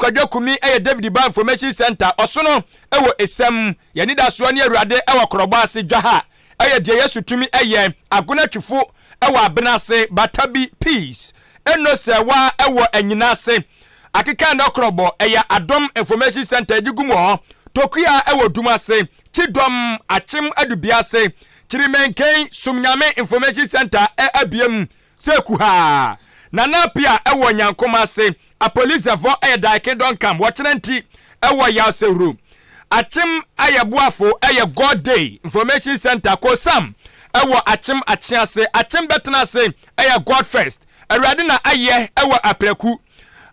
Kwadwo Kumi ɛyɛ David Ba Information Center, Ɔsono ɛwɔ Esam, Yɛn Anidasoɔ ne Awurade ɛwɔ Korɔbɔ ase, Dwaha ɛyɛ Deɛ Yesu Tumi Ɛyɛ, Agona Twifo ɛwɔ Abena ase, Batabi Peace Eno Sɛwa ɛwɔ Anyina ase, Akeka Nɔkorɔbɔ ɛyɛ Adom Information Center ɛdi gum wɔ hɔ, Tokua ɛwɔ Dum ase, Kyidɔm Akyem Adubia ase, Kyirimenken Somnyame Information Center ɛ abiem sɛ kuhaa, Nana Apia ɛwɔ Nyankoma ase, Apolisɛfɔ ɛyɛ Daeke Dɔnkam wɔkyerɛ nti ɛwɔ Yawsehuru, Akyem Ayɛboafo ɛyɛ God Day Information Center, Kosam ɛwɔ Akyem Akyease, Akyem Bɛtena Ase ɛyɛ God First, Awurade na ayɛ ɛwɔ Apraku,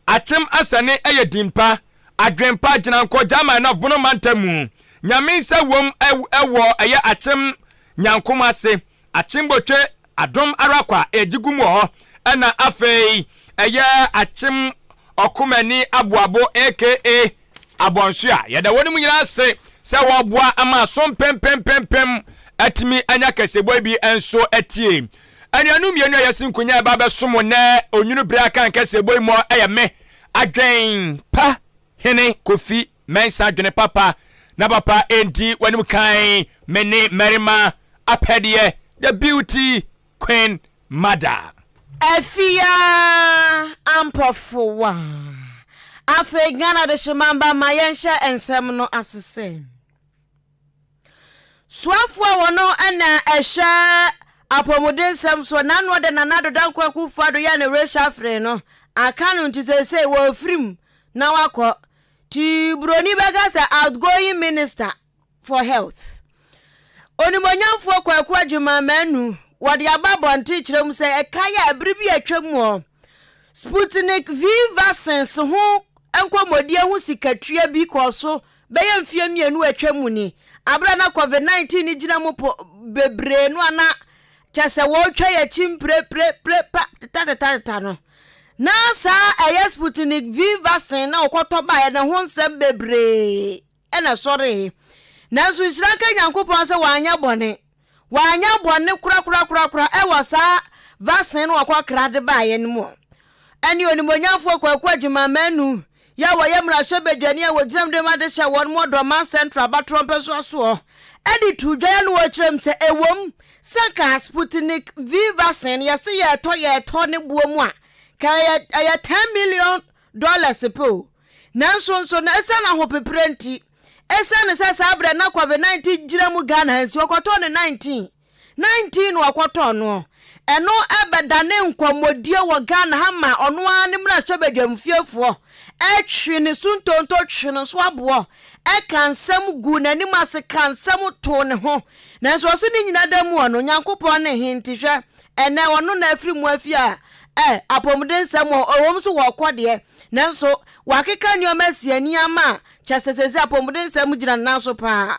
Akyem Asɛne ɛyɛ Dimpa, Adwenpa, Gyinankɔ, German North Bono Mantam mu, Nyame nsa wom ɛwɔ ɛyɛ Akyem Nyankom ase, Akyem Botwe, Adom ara kwa ɛgye gum wɔ hɔ, ɛna afei ɛyɛ Akyem Ɔkomani Aboabo aka Abɔnsoa. Yɛda wɔn mu nyinaa ase sɛ wɔboa ama aso mpempempempem atumi anya kɛsebɔ bi nso atie. Anuanom mmienu a yɛasi nkonya a ɛba abɛsom nnɛ onwunu bere aka nkɛsebɔ yi mu ɛyɛ me, Adwen Pa Hene Kofi Mensah Dwene Papa na papa enti w'anim kan me ne mmarima apɛdeɛ, the beauty queen mother. Afia Ampɔfowa. Afei Ghana Adehyemma mma ma yɛnhyɛ nsɛm no ase sɛ. Soafoɔ a wɔno na ɛhwɛ apɔmuden nsɛm soɔ n'ano ɔde Nana Addo Dankwa Akufo-Addo yɛɛ ne reshuffling no aka no nti seesei wɔrefirim na wakɔ. Nti buroni bɛka sɛ outgoing minister for health. Onimonyamfoɔ Kwaku Agyemang Manu wɔde aba abɔnten kyerɛ mu sɛ ɛkae a bere bi a atwam hɔ Sputnik V vaccines ho nkɔmmɔdie ho sikatua bi kɔɔ so bɛyɛ mfeɛ mmienu a atwam mu ni, bere a na Covid 19 no gyina mu po bebree no a na kyɛ sɛ wɔretwa yɛn akyi mprepre pa tetatetateta no. Na saa ɛyɛ Sputnik V vaccine na wɔkɔtɔ baeɛ no ho nsɛm bebree na ɛsɔree. Nanso nhyira nka Nyankopɔn sɛ wanyɛ bɔne. Wanyɛ bɔne korakorakorakora wɔ saa vaccine no wɔkɔkra de baeɛ no mu. Ɛne Onimuonyamfoɔ Kwaku Agyemang Manu yi a wɔyɛ mmarahyɛbadwani a wɔgyina mu de ma de hyɛ wɔn mu Ɔdɔman Central abatoɔ mpɛsoa soɔ de too dwa na wɔkyerɛ mu sɛ ɛwom sɛ nka Sputnik V vaccine no yɛse yɛretɔ yɛretɔ ne boɔ mu a ka ɛyɛ ɛyɛ 10 million dollars pɛ o nanso nso no ɛsiane ahopeperɛ nti ɛsiane sɛ saa berɛ na covid 19 gyina mu Ghana ha nti wɔkɔtɔɔ no 19 19 na ɔkɔtɔɔ noɔ. Ɛno bɛdane nkɔmmɔdie wɔ Ghana ha ma ɔno ara ne mmarahyɛbadwam fiefoɔ twe ne so ntonto twe ne so aboɔ ka nsɛm guu n'anim ase ka nsɛm too ne ho. Nanso ɔso ne nyina da mu ɔno Nyankopɔn ne he nti hwɛ ɛnɛ ɔno na afiri mu afi a ɛ apɔmuden nsɛm wɔ ɛwom so wɔɔkɔ deɛ nanso wakeka nneɛma asi ani ama a kyɛ sɛ sɛsɛ apɔmuden nsɛm gyina ne nan so paa.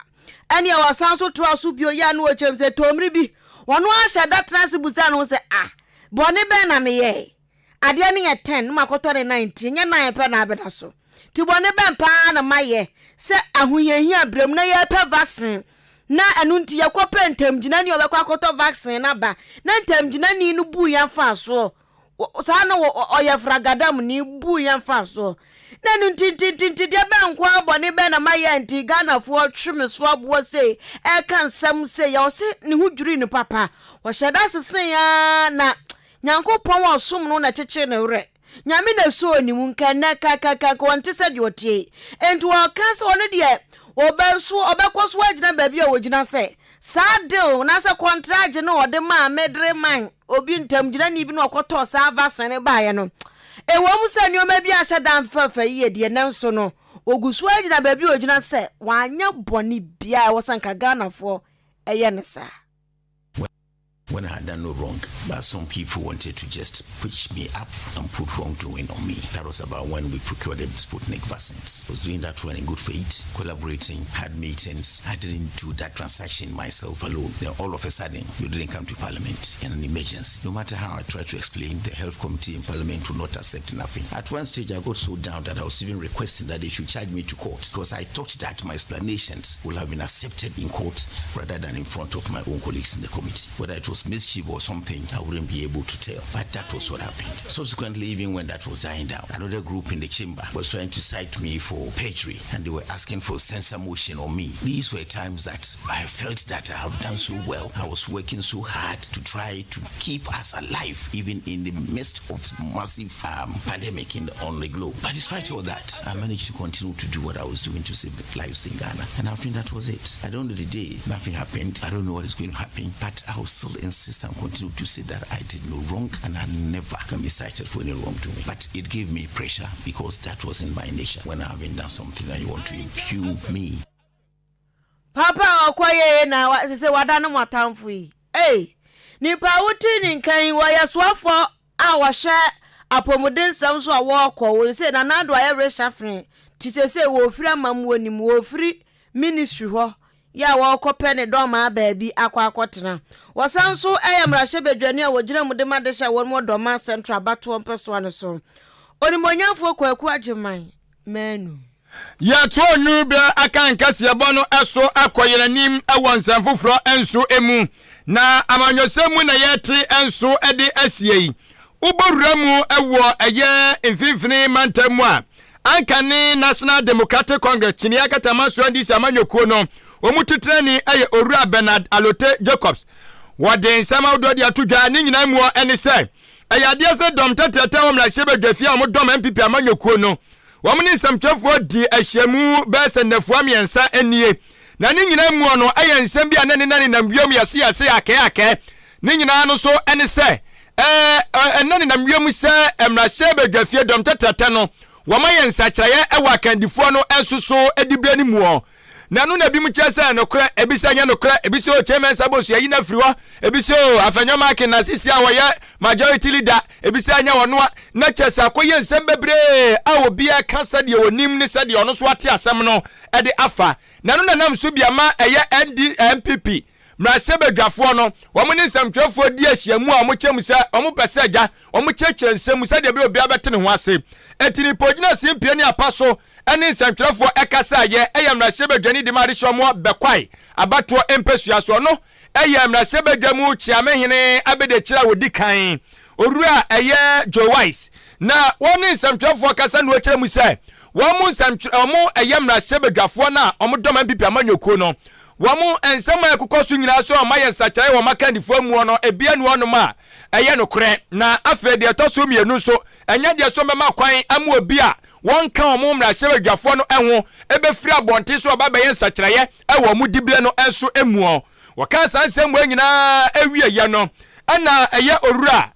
Ɛnneɛ ɔsan nso toaa so bio yɛɛ no ɔkyɛm sɛ tɔ mmere bi. Ɔno ara hyɛɛ da tenaa ase bisaa ne ho sɛ, Ah, bɔne bɛn na meyɛe? Adeɛ no yɛ ten na makɔtɔ no 19, ɛnyɛ nine pɛ na abɛda so. Nti bɔne bɛn pa ara na mayɛ sɛ ahohiahia berɛ mu na yɛrepɛ vaccine na ɛno nti yɛkɔpɛ ntamgyinani a ɔbɛkɔ akɔtɔ vaccine no aba na ntamgyinani no buu yɛn faa soɔ Saa na ɔyɛ fragadamni, buu yɛn faa soɔ. Na ɛno nti nti nti nti deɛ bɛn nko ara bɔne bɛn na mayɛ nti Ghanafoɔ twe me so aboɔ sei, ɛreka nsɛm sei. Ɔse ne ho dwirii no papa. Ɔhyɛ da sesee ara na Nyankopɔn a ɔsom no na ɛkyekyee ne werɛ. Nyame na ɛsɔɔ ne mu, nka ɛnnɛ nka nka nka nka ɔnte sɛ deɛ ɔteɛ yi. Enti ɔka sɛ ɔno deɛ ɔbɛso ɔbɛkɔ so agyina baabi a ɔgyina sɛ saa deal anaasɛ kɔntragye no a ɔde maa Medreman Obi ntamgyinani bi na ɔkɔtɔɔ saa vaccine no baeɛ no. Ɛwom sɛ nneɛma bi anhyɛ da amfɛfɛ yie deɛ, nanso no, ɔgu so ara gyina baabi a ɔgyina sɛ wanyɛ bɔne biara a ɛwɔ sɛ anka Ghanafoɔ yɛ no saa. When I had done no wrong, but some people wanted to just push me up and put wrongdoing on me. That was about when we procured the Sputnik vaccines. I was doing that one in good faith, collaborating, had meetings. I didn't do that transaction myself alone. Then all of a sudden, you didn't come to parliament in an emergency. No matter how I tried to explain, the health committee in parliament would not accept nothing. At one stage, I got so down that I was even requesting that they should charge me to court because I thought that my explanations would have been accepted in court rather than in front of my own colleagues in the committee. Whether it was was mischief or something, I wouldn't be able to tell. But that was what happened. Subsequently, even when that was dying down, another group in the chamber was trying to cite me for perjury and they were asking for censor motion on me. These were times that I felt that I have done so well. I was working so hard to try to keep us alive, even in the midst of massive um, pandemic in the, on the globe. But despite all that, I managed to continue to do what I was doing to save lives in Ghana. And I think that was it. At the end of the day, nothing happened. I don't know what is going to happen, but I will still insist and continue to say that I did no wrong and I never can be cited for any wrongdoing. But it gave me pressure because that was in my nature. When I haven't done something that you want to impugn me. Papa a ɔkɔ yɛɛ na sɛ wada no mo atamfo yi. Ei, nipa a wote ne nkan yi wɔyɛ soafoɔ a wɔhwɛ apɔmuden nsɛm so a wɔrekɔ wɔ sɛ Nana Addo ayɛ reshuffling ti sese wɔfiri amammuo nim wɔfiri ministry hɔ yɛ a wɔrekɔpɛ ne dɔmaa baabi akɔ akɔtena. Wɔsan nso yɛ mmarahyɛbadwani a wɔgyina mu de ma dehyɛ wɔn wɔ Dɔma Central abatoɔ mpɛsoa no so. Onimuonyamfoɔ Kwaku Agyeman Manu. Yɛto nnuru berɛ aka nkaseɛbɔ no so akɔ yɛn anim wɔ nsɛm foforɔ nso mu. Na amanyɔsɛm mu na yɛte nso de asie yi. Wobɔ wura mu wɔ ɛyɛ mfimfini mantam mu a, anka ne National Democratic Congress kyiniiɛ akatamansoɔ NDC amanyɔkuo no wɔn mu titenani yɛ Owura Bernard Alote Jacobs. Wɔde nsɛm ahodoɔ de ato dwa ne nyinaa muɔ ne sɛ ɛyɛ adeɛ sɛ dɔm tɛtrɛtɛ wɔ mmarahyɛbadwafie a wɔdɔm NPP amanyɔkuo no Wɔn ne nsɛmtwerɛfoɔ dii ahyiamu bɛyɛ sɛ nnafua mmiɛnsa nie, na ne nyinaa muo no yɛ nsɛm bi a na ɛnena nenam wiem yɛse yɛse akɛɛ akɛɛ. Ne nyinaa no so ne sɛ, ɛna nenam wiem sɛ mmarahyɛbadwafie dɔm tɛtrɛtɛ no wɔayɛ nsakyeraeɛ wɔ akandifoɔ no nso so diberɛ no muo. Na ɛno na ebinom kyerɛ sɛ nokorɛ, ebi sɛ ɛnyɛ nokorɛ, ebi sɛ o Chairman Sabo so yɛayi no afiri hɔ, ebi sɛ o Afenyo Markin na sisi a wɔyɛ majority leader, ebi sɛ ɛnyɛ ɔno a, na kyerɛ sɛ akɔyɛ nsɛm bebree a obiara ka sɛdeɛ ɔnim ne sɛdeɛ ɔno nso ate asɛm no de afa. Na ɛno na nam so bi ama ɛyɛ ND, NPP mmarahyɛbadwafoɔ no, wɔn ne nsɛmtwerɛfoɔ di ahyiamu a wɔkyɛ mu sɛ wɔpɛ sɛ agya wɔkyerɛkyerɛ nsɛm mu sɛdeɛ ɛbɛyɛ obiara bɛte ne ho ase. Enti nipa ogyina simpie ne apa so ne nsɛntwerɛfoɔ ɛkasaeɛ yɛ mmarahyɛbadwani de ma adehyeɛ ɔmo Bɛkwae abatoɔ mpɛsua so. Ɔno yɛ mmarahyɛbadwa mu kyeamehene abɛdiakyire a ɔdi kan, Owura ɛyɛ Joe Wise. Na wɔn ne nsɛntwerɛfoɔ kasa na ɔkyerɛ mu sɛ wɔn mo nsɛntwerɛ wɔn ɛyɛ mmarahyɛbadwafoɔ no a wɔn dɔm NPP amanyɔkuo no wɔn nsɛm a ɛkokɔ so nyinaa so a wɔayɛ nsakyeraeɛ wɔ wɔn akandifoɔ muo no ebia ni wɔnom a ɛyɛ nokorɛ. Na afei deɛ ɛtɔ so mmienu nso ɛnyɛ deɛ so bɛma kwan ama obi a wɔnka wɔn mmarahyɛbadwafoɔ no ho bɛfiri abɔnten so aba abɛyɛ nsakyeraeɛ wɔ wɔn diberɛ no nso muɔ. Wɔkaa saa nsɛm wei nyinaa wieeɛ no, ɛna ɛyɛ Owura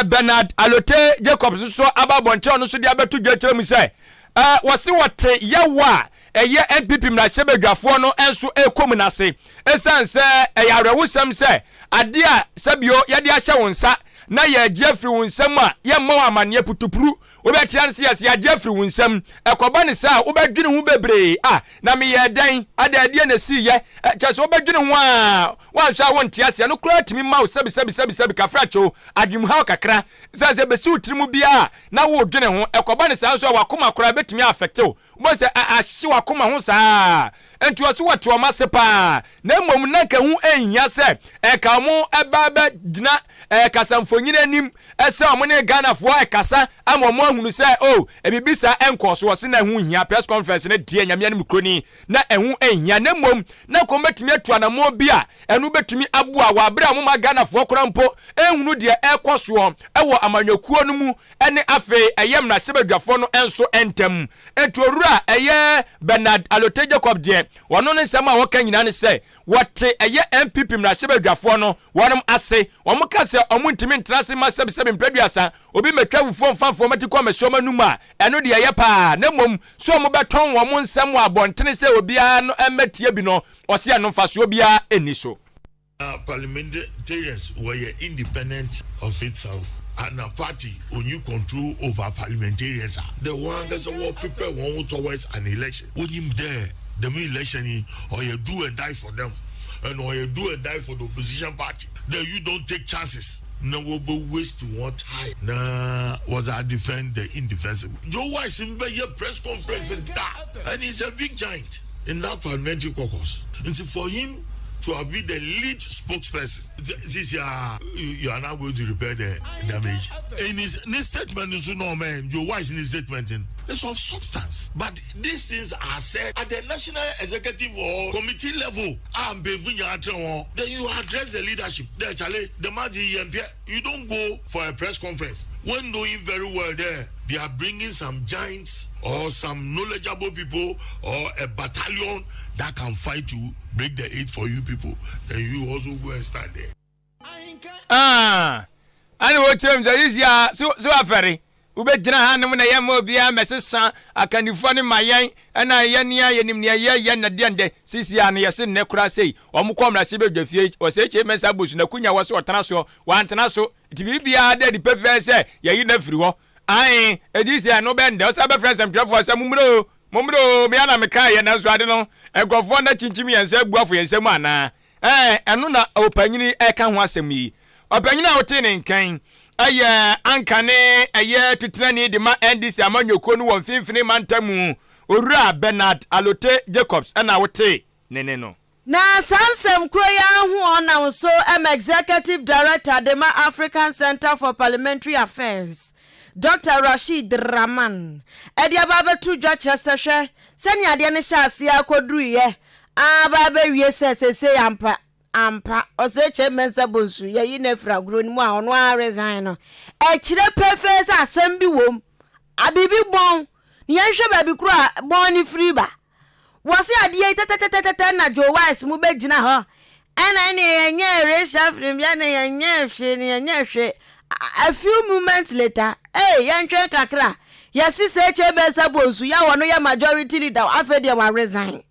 Bernard Allotey Jacobs nso aba abɔnten a ɔno nso de abɛto dwa kyerɛ mu sɛ wɔse wɔte yaw a ɛyɛ NPP mmarahyɛbadwafoɔ no nso rekɔ mu no ase ɛsiane sɛ ɛyɛ awerɛhosɛm sɛ adeɛ a sɛbio yɛde ahyɛ wo nsa na yɛregye afiri wo nsam a yɛmmɔ wo amanneɛ putupuru Wobɛkyerɛ no sɛ yɛse agye afiri wo nsam. Ɛkɔba no saa a, wobɛdwene ho bebree. Ah, na meyɛɛ dɛn? Adɛn, ɛdeɛn na ɛsiiɛ? Kyerɛ sɛ wobɛdwene ho a, woanhwɛ a wonte aseɛ. Ɛno koraa tumi ma wo sɛbisɛbisɛbisɛbi, kafrakyɛw, adwenemhaw kakra. Ɛsiane sɛ ɛbɛsi wo tiri mu biara a, na woredwene ho. Ɛkɔba no saa nso a, w'akoma koraa bɛtumi a affect wo. Wobɛhu sɛ ahye w'akoma ho saa. Enti ɔse wɔte wɔn ase paa, na mmom na anka ɛho nhia sɛ ɛka wɔn ba bɛgyina kasamfonin anim sɛ wɔn ne Ghanafoɔ ɛkasa ama wɔn ahunu sɛ oh, biribi saa ɛnkɔɔ so. Ɔse na ɛho nhia, press conference no deɛ Nyame anim kuroni, na ɛho nhia, na mmom na anka wɔn bɛtumi atu anammɔn bi a ɛno bɛtumi aboa wɔ abere a wɔn ma Ghanafoɔ koraa mpo nhunu deɛ ɛrekɔ soɔ wɔ amanyɔkuo no mu ne afei ɛyɛ mmarahyɛbadwafoɔ no nso ntam. Enti owura a ɛyɛ Bernard Allotey Jacob deɛ, ɔno ne nsɛm a ɔka nyinaa ne sɛ, wɔte ɛyɛ NPP mmarahyɛbadwafoɔ no wɔnom ase. Wɔn ka sɛ wɔn ntumi ntena ase mma sɛbisɛbi mprɛduasa obi mmɛtwa fufuo mfa mfa wɔn atikɔ mmɛhyɛ wɔn anum a, ɛno deɛ ɛyɛ paa. Na mmom sɛ wɔn bɛtɔn wɔn nsɛm wɔ abɔntene sɛ obiara no mmɛtie bi no, ɔse ɛno mfasoɔ biara nni so. Na parliamentarians wɔyɛ independent of itself ana party onnyi control over parliamentarians a dɛ hɔn ankasa wɔ prepare hɔn ho towards an election. Wonyim dɛ dɛm election yi ɔyɛ do and die for them and ɔyɛ do and die for the opposition party dɛ you don't take chances na wɔbɛ waste hɔn time na wɔdze a defend the indefensible. Joe Wise mmbɛyɛ press conference da and he's a big giant in that parliamentary caucus ntsi for him. to have been the lead spokesperson. Sisi a you are now going to repair the damage. In his this statement nso no man, Joe Wise in his statement it's of substance. But these things are said at the national executive or committee level. Ah, then you address the leadership. There, Charlie, the man you don't go for a press conference when knowing very well there they are bringing some giants or some knowledgeable people or a battalion that can fight to break the eight for you people. Then you also go and stand there. Ah, ɛne wɔkyerɛ m sɛ risia so so afɛre wobɛgyina ha nom na yɛma obiara mmɛsesa akannifoɔ no ma yɛn ɛna yɛnea yɛnim nea yɛyɛ na deɛ ndɛ sisi a no yɛse nnɛ koraa sei wɔn kɔ mmarahyɛ badwa fie wɔsɛ kyɛ mɛnsa bosu na kunya wɔ so ɔtena soɔ wantena so nti biribiara da adi pefee sɛ yɛyi no afiri hɔ. Ae, edi sɛ ɛno bɛn dɛ, ɔsan bɛfrɛ nsɛmtwerɛfoɔ sɛ, Mommrɛ o, mommrɛ o, me ara na mekaeɛ, nanso ade no, nkurɔfoɔ no akyinkyim yɛn nsa abu afo yɛn nsam anaa? Ɛɛ, ɛno na ɔpanyin yi reka ho asɛm yi. Ɔpanyin a wotee ne nka yi yɛ anka ne ɛyɛ titenani de ma NDC amanyɔkuo no wɔ Mfimfini Mantam mu, Owura Bernard Allotey Jacobs na wotee ne nne no. Na saa nsɛm koro yi ara ho ɔnam so ma Executive Director de ma African Centre for Parliamentary Affairs, Dɔkta Rashid Draman, de aba abɛto dwa kyerɛ sɛ hwɛ sɛnea adeɛ no hyɛɛ aseɛ ara kɔduruiɛ ara aba abɛwie sɛ seesei ampa ampa Osei Kyei Mensah Bonsu yɛayi no afiri agorɔ no mu a ɔno ara resign no, ɛkyerɛ pefee sɛ asɛm bi wom, biribi bɔn, na yɛnhwɛ baabi koro a bɔn no firi ba. Wɔse adeɛ yi tɛtɛtɛtɛtɛ na Joe Wise mo bɛgyina hɔ ɛna ɛneɛ yɛnyɛɛ reshuffling bia na yɛnyɛɛ hwee na yɛnyɛɛ hwee a few moments later ei yɛntwɛn kakra yɛse Sekyee Mensah Bonsu yɛ a ɔno yɛ majority leader afei deɛ wa resign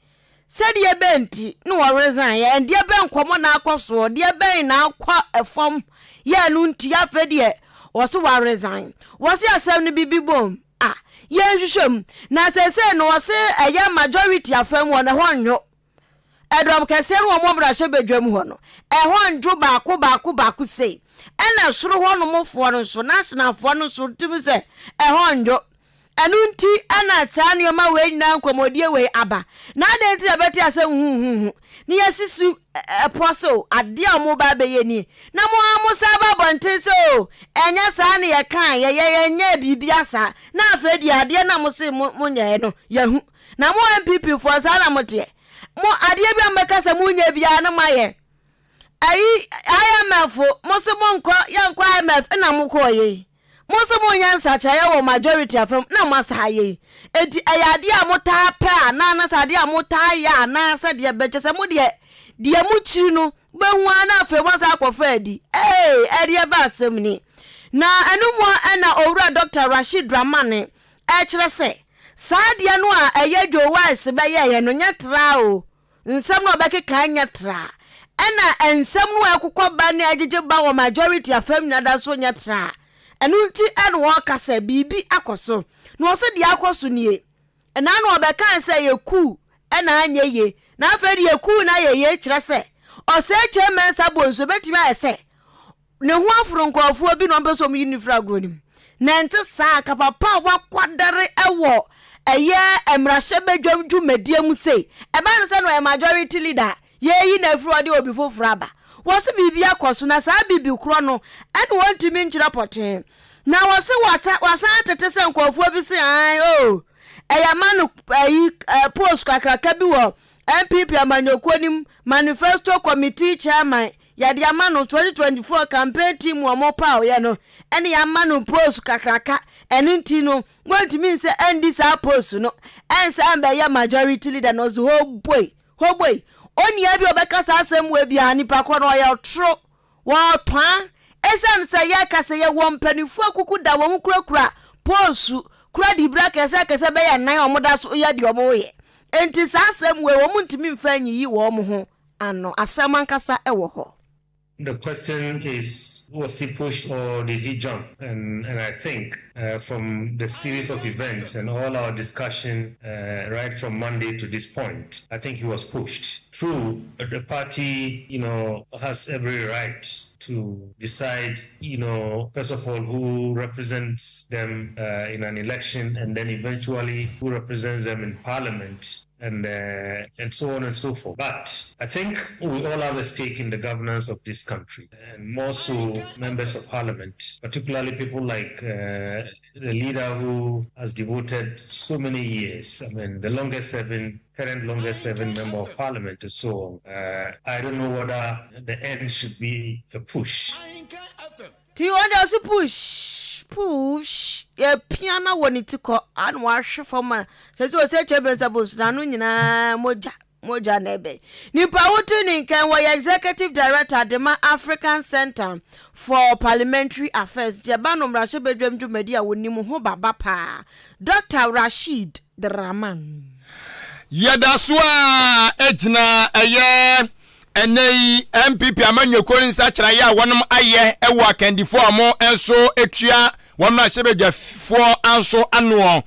sɛdeɛ bɛn nti na wɔ resign yɛ ɛndeɛ bɛn nkɔmɔ na akɔ soɔ deɛ bɛn na akɔ fam yɛ ɛno nti afei deɛ wɔse wa resign wɔse asɛm no bibi bom A, yɛnhwehwɛ mu. Na seesei no wɔse ɛyɛ majority afa mu hɔ no, ɛhɔ nnwo. Ɛdɔm kɛseɛ no wɔn mmarahyɛbadwam hɔ no, ɛhɔ ndwo baako baako baako sei. Ɛna soro hɔ nom foɔ no nso, nationalfoɔ no nso tumi sɛ ɛhɔ ndwo. Ɛno nti ɛna saa nneɛma wei nyinaa nkɔmmɔdie wei aba. Na adɛn nti na ɛbɛte asɛm huhuhu na yɛasisi ɛpɔ sɛ o, adeɛ a wɔreba abɛyɛ nie, na mo ara mosan ba abɔnten sɛ o, ɛnyɛ saa na yɛkae, yɛyɛ yɛnyɛɛ biribiara saa, na afei deɛ adeɛ no a mose mo monyɛeɛ no, yɛahu. Na mo NPP foɔ saa na moteɛ. Mo adeɛ bi a mobɛka sɛ monyɛ biara no moayɛ. Ayi IMF mose monkɔ, yɛnkɔ IMF ɛna mokɔɔyɛ yi. Mo nso monyɛ nsakyeraeɛ wɔ majority afa mu na moasa ayɛ yi. Enti ɛyɛ adeɛ a motaa pɛ anaa na sɛ adeɛ a motaa yɛ anaa sɛ deɛ bɛn kyɛ sɛ mo deɛ deɛ mokyiri no mobɛhu ara na afei moasan akɔfa adi. Ee ɛdeɛ bɛ asɛm ni. Na ɛno mu a ɛna Owura Dɔkta Rashid Dramani ɛrekyerɛ sɛ saa adeɛ no a ɛyɛ Joe Wise bɛyɛeɛ no nyɛ traa o. Nsɛm no a ɔbɛkeka nyɛ tra, ɛna nsɛm no a ɛkokɔ ba ne ɛgyegye ba wɔ majority afam nyinaa da nso nyɛ tra. Ɛno nti ɛna ɔka sɛ biribi akɔ so. Na ɔse deɛ akɔ so nie. Ɛna na ɔbɛkae sɛ ɛyɛ coup ɛna anyɛ yie. Na afei deɛ coup no ayɛ yie kyerɛ sɛ Osei Kyei Mensah Bonsu ɛbɛtumi ayɛ sɛ Ne ho aforo nkurɔfoɔ bi na wɔpɛ sɛ wɔyi no firi agorɔ no mu. Na ɛnte saa, anka papa a wakwadare wɔ ɛyɛ mmarahyɛbadwam dwumadie mu sei, ɛba no sɛ na ɔyɛ majority leader a, yɛreyi no afiri hɔ de obi foforɔ aba. Wɔse biribi akɔ so, na saa biribi korɔ no ɛna wɔntumi nkyerɛ pɔtee. Na wɔse wasa wasan atete sɛ nkurɔfoɔ bi se ae oh, ɛyɛ ama no ayi post kakraka bi wɔ NPP amanyɔkuo no mu, manifesto committee chairman, Yɛde ama no 2024 campaign team a wɔpaw yɛ no ɛna yɛama no post kakraka ɛno nti no wɔntumi nsɛ ɛndi saa post no ɛnsɛ ɛmbɛyɛ majority leader na ɔsi hoboi hoboi onua bi a ɔbɛka saa asɛm wɔ biara nipa korɔ no ɔyɛ ɔtoro wɔtɔn ɛsiane sɛ yɛka sɛ yɛwɔ mpanimfoɔ akuku da wɔn kurakura post kura dibere akɛse akɛse bɛyɛ nan a wɔn da so yɛ deɛ wɔn yɛ nti saa asɛm wɔ wɔn ntumi mfa nyiyi wɔn ho ano. Asɛm ankasa wɔ hɔ. The question is, was he pushed or did he jump? And, and I think uh, from the series of events and all our discussion uh, right from Monday to this point, I think he was pushed. True, the party, you know, has every right to decide, you know, first of all, who represents them uh, in an election and then eventually who represents them in parliament. and so on and so forth. But I think we all have a stake in the governance of this country, and more so members of parliament, particularly people like the leader who has devoted so many years. I mean, the longest serving, current longest serving member of parliament and so on. I don't know whether the end should be a push. Ti wɔn de ɔsi push push, yɛpia na wɔ ne ti kɔ ana wahwe fam a sɛ ɔsɛ kyɛ bɛnsa bonsu n'ano nyinaa mogya mogya na ɛbɛn nipa wotu ne nkan. Wɔyɛ executive director de ma African Center for Parliamentary Affairs, nti ɛba no mmarahyɛbadwam dwumadi a wɔnim ho baba paa, Dr Rashid Draman. Yɛda so a gyina ɛyɛ ɛnɛ yi NPP amanyɔkuo no nsakyerɛeɛ a wɔnom ayɛ ɛwɔ akandifoɔ a mo nso atua wɔn mmarahyɛbadwafoɔ nso anoɔ.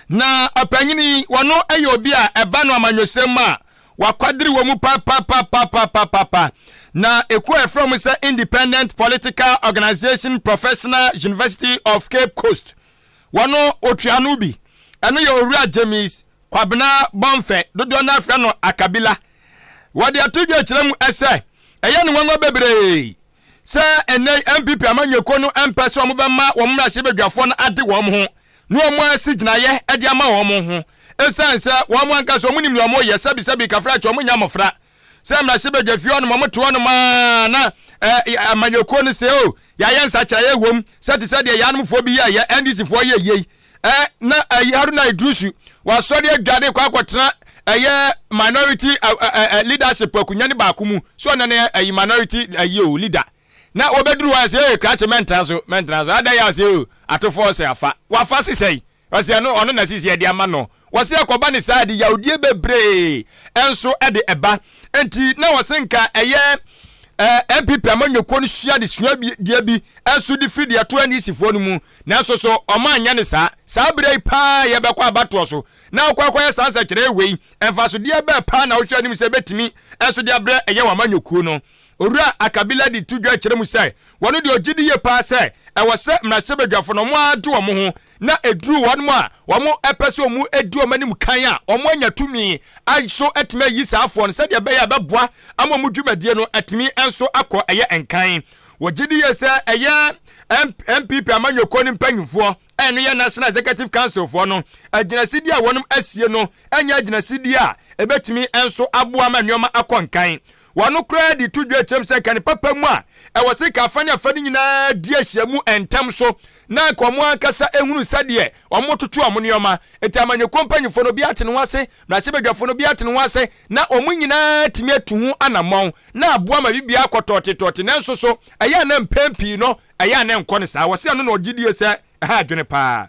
Na ɔpanyini wɔno yɛ obi a ɛba no amanyɔsɛm a wakwadere wɔ mu papapapapapapa, na ekuo a ɛfrɛ mu sɛ Independent Political Organisation Professional University of Cape Coast, wɔno otua no bi. Ɛno yɛ Owura James Kwabena Bɔnfɛ, dodoɔ no afrɛ no Akabila. Wɔde ato dwa kyerɛ mu ɛsɛ ɛyɛ no nwanwa bebree sɛ ɛnɛ NPP amanyɔkuo no mpɛ sɛ wɔn bɛma wɔn mmarahyɛbadwafoɔ no ade wɔn ho na wɔn asi gyinaeɛ de ama wɔn ho, ɛsiane sɛ wɔn ankasa wɔn nim nea wɔn yɛ. Sɛbisɛbi kafra kyɛ wɔn nya mmɔfra sɛ mmarahyɛbadwa fie hɔnom wɔn te hɔnom aa na amanyɔkuo no sɛ o yɛayɛ nsakyerɛeɛ wom sɛ te sɛ deɛ yɛanomfoɔ bi yɛ yɛ NDC foɔ yɛ yie na ɛyɛ Haruna Iddrisu wasɔre adwade kɔ akɔtena ɛyɛ minority leadership akonnwa ne baako mu so, ɔno ne ɛyɛ minority ɛyɛ o leader, na wɔbɛduru hɔ sɛ ee krakye, mɛntena so, mɛntena so ada yɛ ase o atofoɔ sɛ afa wafa sisɛyi ɔsɛ ɛno ɔno na sisi ɛde ama no. Wɔsɛ ɛkɔba ne saa de yawudie bebree ɛnso ɛde ɛba, nti na wɔsɛ nka ɛyɛ NPP amanyɔkuo no sua de sua deɛ bi ɛnso de firi deɛ to NDC foɔ no mu, nanso so ɔmo anya ne saa saa berɛ yi paa yɛbɛkɔ abatoɔ so na akɔ akɔyɛ saa nsɛkyerɛ wei. Mfasodeɛ bɛɛ paa na wohwɛ anim sɛ bɛtumi ɛnso de abrɛ ɛyɛ wɔn amanyɔkuo no? Owura Akabila de to dwa kyerɛ mu sɛ wɔn deɛ ɔgye di yie paa sɛ ɛwɔ sɛ mmarahyɛbadwafo no wɔn ade wɔn ho na eduru wɔn a wɔn ɛpɛ sɛ wɔn edi wɔn anim kan a wɔn anya tumi aso atumi ayi saa afoɔ no sɛdeɛ ɛbɛyɛ a ɛbɛboa ama wɔn dwumadie no atumi nso akɔ ɛyɛ nkan. Wɔgye di yie sɛ ɛyɛ NPP amanyɔkuo no mpanyinfoɔ, ɛno yɛ National Executive Council foɔ no, agyinasidie a wɔn asie no ɛnyɛ agyinasidie a ɛbɛtumi nso aboa ma nneɛma akɔ nkan. Wɔn koraa de to dwa kyerɛm sɛ kane papa mu a ɛwɔ sɛ kafa ne afa no nyinaa di ahyia mu ntɛm so na nka wɔn ankasa ehunu sɛdeɛ wɔn toto wɔn nneɛma. Nti amanyɔkuo mpanyinfoɔ no bi ate ne ho ase, mmarahyɛbadwafoɔ no bi ate ne ho ase, na wɔn nyinaa tumi atu ho anammɔn na aboa ma biribiara akɔ tɔɔte. Nanso so ɛyɛ ana mpɛn pii no ɛyɛ ana nkɔ ne saa. Wɔsi ano na ɔgye die sɛ ɛha adwene paa.